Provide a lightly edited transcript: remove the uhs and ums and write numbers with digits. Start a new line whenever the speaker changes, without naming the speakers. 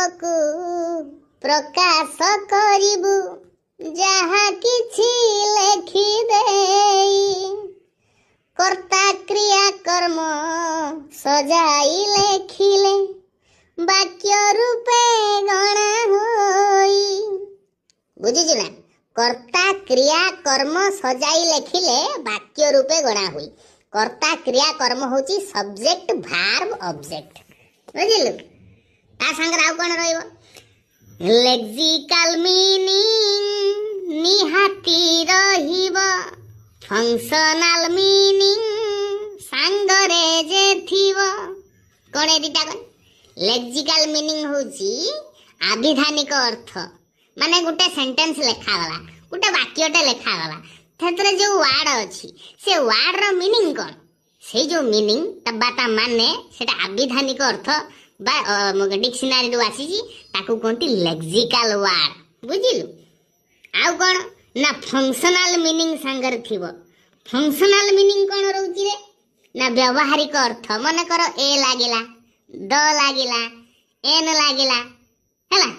ଭାବକୁ ପ୍ରକାଶ କରିବୁ ଯାହା କିଛି ଲେଖିଦେଇ। କର୍ତ୍ତା, କ୍ରିୟା, କର୍ମ ସଜାଇ ଲେଖିଲେ ବାକ୍ୟ ରୂପେ ଗଣା ହୋଇ। ବୁଝୁଛୁ ନା? କର୍ତ୍ତା, କ୍ରିୟା, କର୍ମ ସଜାଇ ଲେଖିଲେ ବାକ୍ୟ ରୂପେ ଗଣା ହୁଏ। କର୍ତ୍ତା, କ୍ରିୟା, କର୍ମ ହେଉଛି ସବଜେକ୍ଟ, ଭାର୍ବ, ଅବଜେକ୍ଟ। ବୁଝିଲୁ? ତା ସାଙ୍ଗରେ ଆଉ କ'ଣ ରହିବ? ଲେକ୍ସିକାଲ ମିନିଂ ନିହାତି ରହିବ, ଫଙ୍କସନାଲ ମିନିଂ ସାଙ୍ଗରେ ଯେ ଥିବ। କ'ଣ ଏ ଦିଟା କ'ଣ? ଲେକ୍ସିକାଲ ମିନିଂ ହେଉଛି ଆଭିଧାନିକ ଅର୍ଥ। ମାନେ ଗୋଟେ ସେଣ୍ଟେନ୍ସ ଲେଖାଗଲା, ଗୋଟେ ବାକ୍ୟଟେ ଲେଖାଗଲା, ସେଥିରେ ଯୋଉ ୱାର୍ଡ ଅଛି ସେ ୱାର୍ଡର ମିନିଂ କ'ଣ, ସେଇ ଯୋଉ ମିନିଂ ବା ତା ମାନେ, ସେଟା ଆଭିଧାନିକ ଅର୍ଥ ବା ଡିକ୍ସନାରୀରୁ ଆସିଛି, ତାକୁ କୁହନ୍ତି ଲେକ୍ସିକାଲ ୱାର୍ଡ। ବୁଝିଲୁ? ଆଉ କ'ଣ ନା ଫଙ୍କସନାଲ ମିନିଂ ସାଙ୍ଗରେ ଥିବ। ଫଙ୍କସନାଲ ମିନିଂ କ'ଣ ରହୁଛି ରେ? ନା ବ୍ୟବହାରିକ ଅର୍ଥ। ମନେକର ଏ ଲାଗିଲା, ଦ ଲାଗିଲା, ଏନ୍ ଲାଗିଲା, ହେଲା।